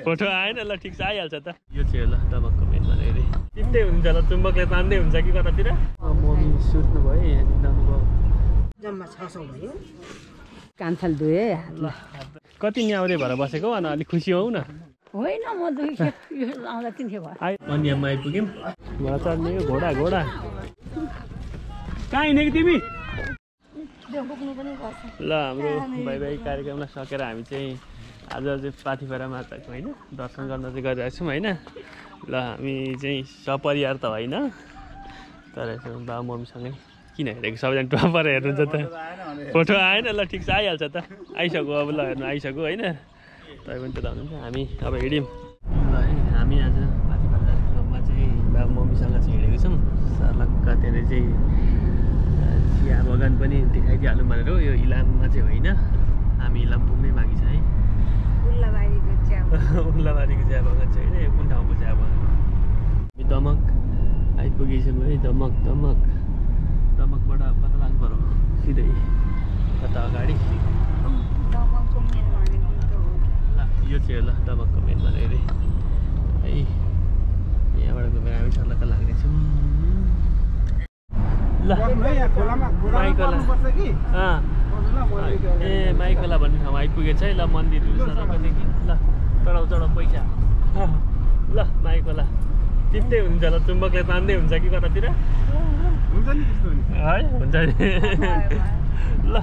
photo आएन ल ठिक छ आइहाल्छ त यो चाहिँ ल दमकको मेन भनेर तिम्दै हुन्छ ल चुम्बकले तान्दै हुन्छ कि कतातिर मम्मी सुत्नु भयो यहाँनिर जानुभयो जम्मा 600 भयो कान्छाल दुए ल कति न्याउरे भएर बसेको अनि अलिक खुसी हौ न होइन म दुई आउँदा 300 भयो अनि यहाँ आइपुग्यौँ घोडा चढ्ने घोडा घोडा कहाँ हिँडेको तिमी ल हाम्रो भाइ कार्यक्रमलाई सकेर हामी चाहिँ आज चाहिँ पाथिभरा माताको होइन दर्शन गर्न चाहिँ गरिरहेको छौँ होइन ल हामी चाहिँ सपरिवार त होइन तर बाबा मम्मीसँगै किन हेरेको सबैजना टपर हेर्नुहुन्छ त फोटो आएन ल ठिक छ आइहाल्छ त आइसक्यो अब ल हेर्नु आइसक्यो होइन तपाईँ पनि त हुनुहुन्छ हामी अब हिँड्यौँ ल है हामी आज पाथिभरा ठाउँमा चाहिँ बाबा मम्मीसँग चाहिँ हिँडेको छौँ सर्लक्क त्यहाँनिर चाहिँ चिया बगान पनि देखाइदिइहालौँ भनेर यो इलाममा चाहिँ होइन हामी इलाम पुग्नै बाँकी छ है उल्लाबारीको चिया बगान चाहिँ होइन यो कुन ठाउँको चिया बगान हामी दमक आइपुगेछौँ है दमक दमकबाट कता लाग्नु पर्यो सिधै कता अगाडि ल यो चाहिँ ल दमकको मेन भनेर है यहाँबाट गएर हामी सर्लक्क लाग्नेछौँ ल माइकला ए माइकला भन्ने ठाउँमा आइपुगेछ है ल मन्दिरहरू सरदेखि ल चढाउ पैसा ल माइकला तिम्दै हुन्छ ल चुम्बकले तान्दै हुन्छ कि कतातिर हुन्छ नि त्यस्तो है हुन्छ नि ल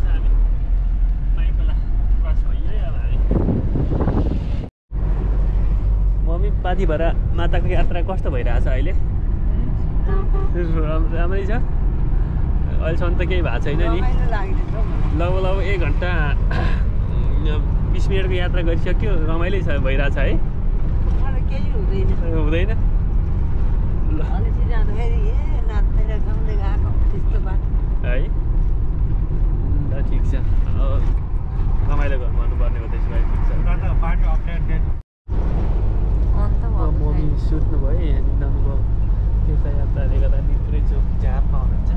हामी माइकला क्रस भइयो है अब हामी मम्मी पाथिभरा माताको यात्रा कस्तो भइरहेछ अहिले राम्रै छ अहिलेसम्म त केही भएको छैन नि लगभग 1 घन्टा 20 मिनटको यात्रा गरिसक्यो रमाइलै छ भइरहेछ है हुँदैन है ल ठिक छ रमाइलो गर्नुपर्ने हुँदैछ भाइ ठिक छ मम्मी सुत्नु भयो यहाँनिर जानुभयो तीर्थयात्राले गर्दा निद्रै चोक झापमा हुनुहुन्छ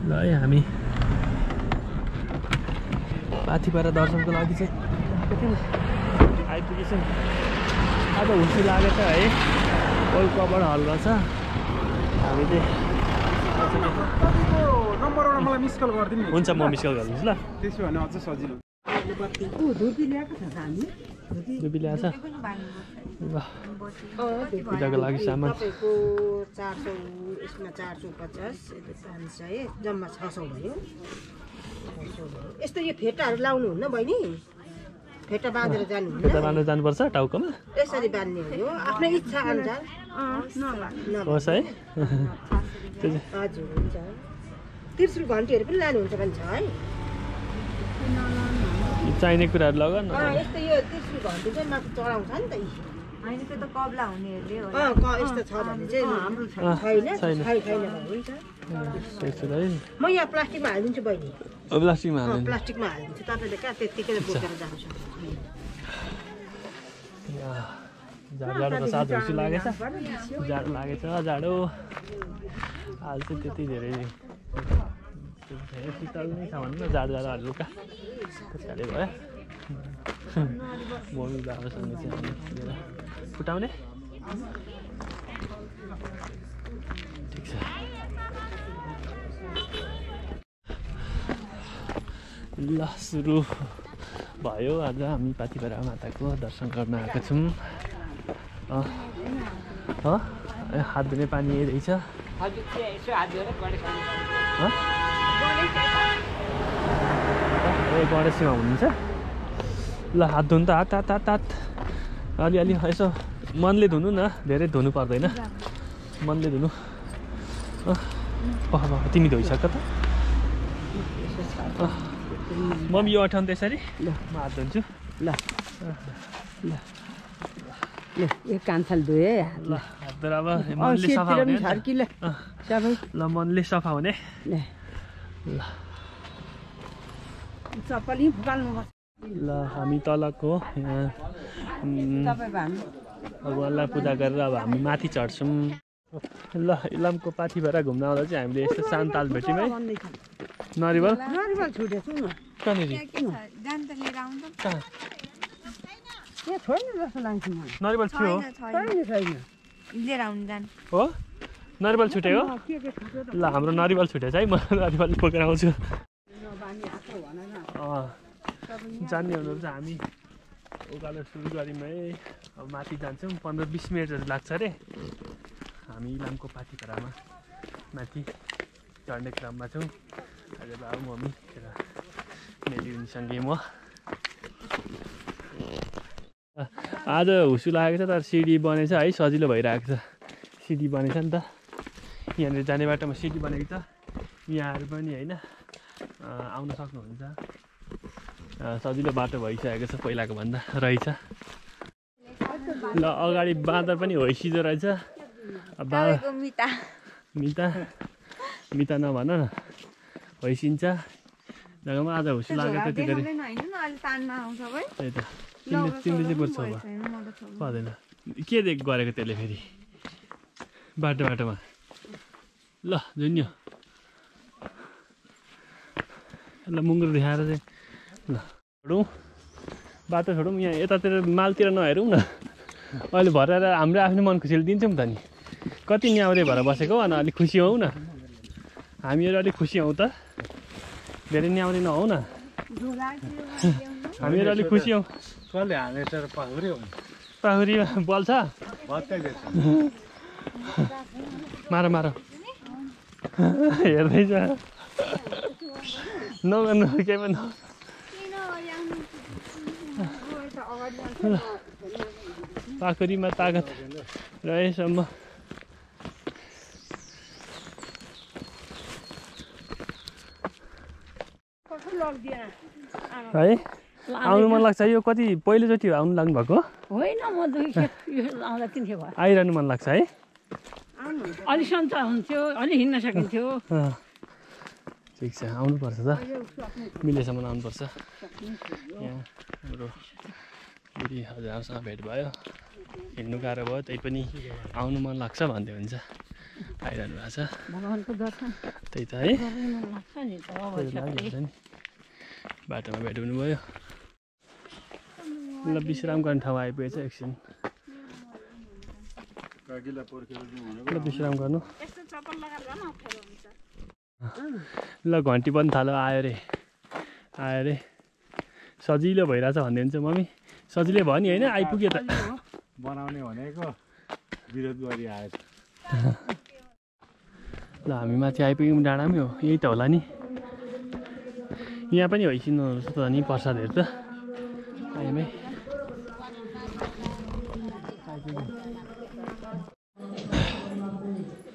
ल है हामी पाथिभरा दर्शनको लागि चाहिँ आइपुगेछौँ आज हुसी लागेको छ है वर्ल्ड कपबाट हल्का छ हामी चाहिँ हुन्छ म मिस कल गरिदिन्छु ल त्यसो भने अझ सजिलो धुपी ल्याएको छ पूजाको लागि सामान 400 यसमा 450 500 जम्मा 600 भयो यस्तो यो फेटाहरू लाउनु हुन्न बहिनी फेटा बाँधेर जानु हुन्न फेटा बाँधेर जानुपर्छ टाउकोमा यसरी बाँध्ने हो आफ्नो इच्छा अनुसार होस् है हजुर हुन्छ त्रिशूल घन्टीहरू पनि लानुहुन्छ भने छ है चाहिने कुराहरू लग न यस्तो यो त्रिशूल घन्टी चाहिँ माथि चढाउँछ नि त हैन त्यो त कब्ला हुनेहरुले हो यस्तो छ भने चाहिँ हाम्रो छैन हुन्छ म यहाँ प्लास्टिकमा हालिदिन्छु बहिनी प्लास्टिकमा हाल्नु प्लास्टिकमा हालिदिन्छु तपाईले कहाँ त्यतिकै बोकेर जानु सक्नुहुन्छ जाडो त साथ हुसी लागेछ जाडो लागेछ जाडो आज चाहिँ त्यति धेरै शीतल नै छ भन्नु न जाडो हल्का त्यसकाले भयो मम्मी बाबासँग चाहिँ फुटाउने ठिक छ ल सुरु भयो आज हामी पाथिभरा माताको दर्शन गर्न आएको छौँ हात धुने पानी यही रहेछ गणेशमा हुनुहुन्छ ल हात धुनु त हात हात हात हात अलिअलि यसो मनले धुनु न धेरै धुनु पर्दैन मनले धुनु तिमी धोइसक्यो त मम्मी यो अठाउनु त्यसरी ल म हात धुन्छु ल ल ल यो कान्छाल धोए ल हात धुएर अब मनले सफा हुने ल ल मनले सफा हुने ल चप्पल यहीँ फुकाल्नुपर्छ ल हामी तलको यहाँ भगवान्लाई पूजा गरेर अब हामी माथि चढ्छौँ ल इलामको पाथी भएर घुम्न आउँदा चाहिँ हामीले यस्तो सान्ताल भेट्यौँ है नरिवल छुटेछु न कहाँनिर कहाँ यहाँ छोड्नु जस्तो लाग्छ मलाई नरिवल थियो छैन लिएर आउनु जानु हो नरिवल छुट्यो ल हाम्रो नरिवल छुटेछ है म नरिवल बोकेर आउँछु जान्ने हुनुहुन्छ हामी उकालो सुरु गऱ्यौँ है अब माथि जान्छौँ 15-20 मिनटहरू लाग्छ अरे हामी इलामको पाथिभरामा माथि चढ्ने क्रममा छौँ अहिले बाबु मम्मी र मेरी उनीसँगै म आज हुसु लागेको छ तर सिडी बनेछ है सजिलो भइरहेको छ सिडी बनेछ नि त यहाँनिर जाने बाटोमा सिडी बनेको छ यहाँहरू पनि होइन आउन सक्नुहुन्छ सजिलो बाटो भइसकेको छ पहिलाको भन्दा रहेछ ल अगाडि बाँदर पनि होइसिँदो रहेछ मिता नभन न होइसिन्छ जग्गामा आज हुसु लागेको त्यति गरी त्यही त तिमीले चाहिँ बुझ्छौ पर्दैन के गरेको त्यसले फेरि बाटोमा ल जुन्यो ल मुङ्गुर देखाएर चाहिँ ल छोडौँ बाटो छोडौँ यहाँ यतातिर मालतिर नहेरौँ न अहिले भरेर हाम्रो आफ्नो मन खुसीले दिन्छौँ त नि कति न्याउरे भएर बसेको अनि अलिक खुसी हौ न हामीहरू अलिक खुसी हौँ त धेरै न्याउरे नहौ न हामीहरू अलिक खुसी हौँ पाखुरी बल्छ मार हेर्दैछ नगर्नु केही पनि पाखुरीमा तागत रहेसम्म है आउनु मन लाग्छ यो कति पहिलोचोटि आउनु लाग्नु भएको होइन म आउँदा 3 खेप भयो आइरहनु मन लाग्छ है अलि सन्चो हुन्थ्यो अलि हिँड्न सकिन्थ्यो ठिक छ आउनुपर्छ त मिलेसम्म आउनुपर्छ यहाँ हाम्रो बुढी हजुरसँग भेट भयो हिँड्नु गाह्रो भयो त्यही पनि आउनु मन लाग्छ भन्दै हुन्छ आइरहनु भएको छ भगवानको दर्शन त्यही त है नि बाटोमा भेट हुनुभयो ल विश्राम गर्ने ठाउँ आइपुगेछ एकछिन ल विश्राम गर्नु ल घन्टी पनि थाल्यो आयो अरे सजिलो भइरहेछ भन्दै हुन्छ मम्मी सजिलै भयो नि होइन आइपुग्यो त बनाउने भनेको विरोध गरी आएछ ल हामी माथि आइपुग्यौँ डाँडामै हो यही त होला नि यहाँ पनि होइसिनु त नि प्रसादहरू त आइमै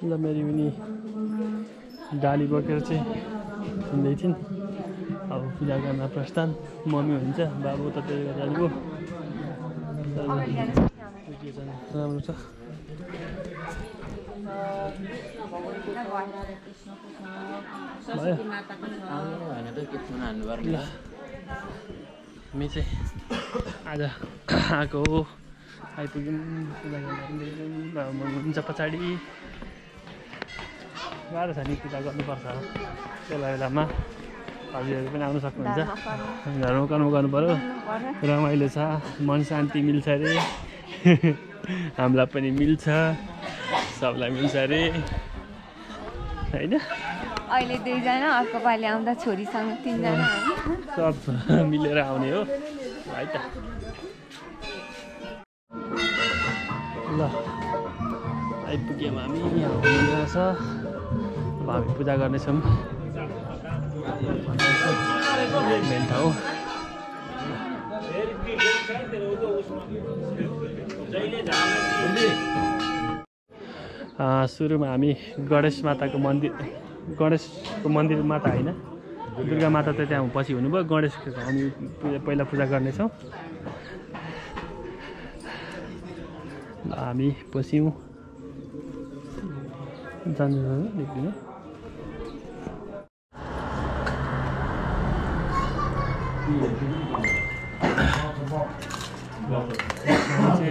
ल मेरी पनि डाली बोकेर चाहिँ हिँड्दै थिइन् अब पूजा गर्न प्रस्थान मम्मी हुन्छ बाबु त त्यही जानुभयो राम्रो छ ल हामी चाहिँ आज आएको हो आइपुग्यौँ पूजा गर्न हुन्छ पछाडि गाह्रो छ नि पूजा गर्नुपर्छ बेला बेलामा हजुरहरू पनि आउनु सक्नुहुन्छ घरमा कर्म गर्नु पऱ्यो रमाइलो छ मन शान्ति मिल्छ अरे हामीलाई पनि मिल्छ सबलाई मिल्छ अरे होइन अहिले 2 जना अर्को पालि आउँदा छोरीसँग 3 जना सब मिलेर आउने हो है त ल आइपुग्यौँ हामी यहाँ हुनुहुन्छ अब हामी पूजा गर्नेछौँ मेन ठाउँ सुरुमा हामी गणेश माताको मन्दिर गणेशको मन्दिर माता होइन दुर्गा माता त त्यहाँ पछि हुनुभयो गणेशको हामी पहिला पूजा गर्नेछौँ हामी पस्यौँ जानु देख्दिनँ चाहिँ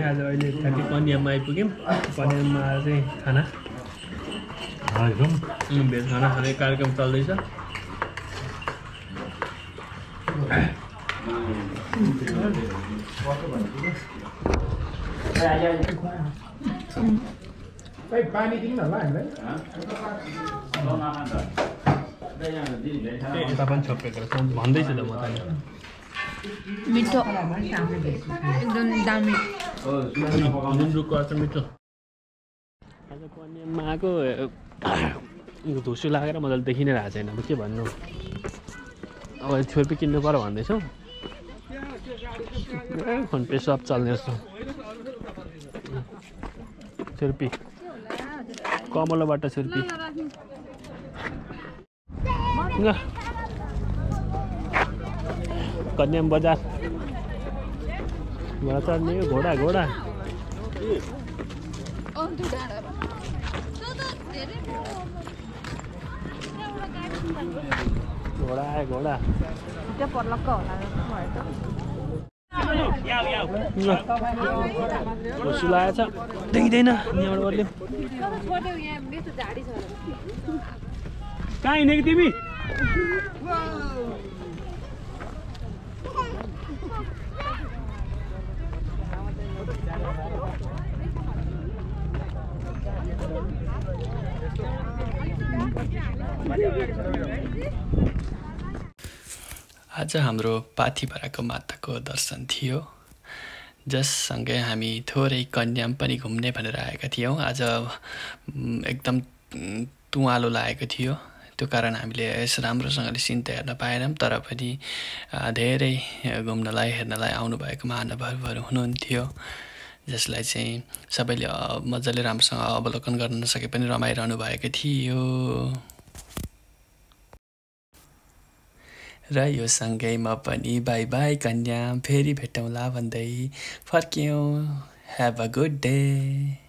आज अहिले ठ्याक्कै कन्याममा आइपुग्यौँ कन्याममा चाहिँ खाना भेज खाना खाने कार्यक्रम चल्दैछ पानी दिनु न ल हामीलाई यता पनि छोपेको भन्दैछु त म त मिठो एकदम दामी गुन्द्रुकको अचार मिठो आज कन्याममा आएको धुसु लागेर मजाले देखि नै रहेको छैन अब के भन्नु अब छुर्पी किन्नु पर्यो भन्दैछौँ फोन पे सब चल्ने जस्तो छुर्पी कमलोबाट छुर्पी कन्याम बजार घोडा चढ्ने घोडा घोडा घोडा आयो घोडा घुसु लागेको छ देखिँदैन यहाँबाट बदल्यौँ कहाँ हिँडेको तिमी आज हाम्रो पाथिभराको माताको दर्शन थियो जससँगै हामी थोरै कन्याम पनि घुम्ने भनेर आएका थियौँ आज एकदम तुवालो लागेको थियो त्यो कारण हामीले यस राम्रोसँगले सिन त हेर्न पाएनौँ तर पनि धेरै घुम्नलाई हेर्नलाई आउनुभएको महानुभावहरू हुनुहुन्थ्यो जसलाई चाहिँ सबैले मजाले राम्रोसँग अवलोकन गर्न नसके पनि रमाइरहनु भएको थियो र यो सँगै म पनि बाई बाई कन्याम फेरि भेटौँला भन्दै फर्क्यौँ ह्याभ अ गुड डे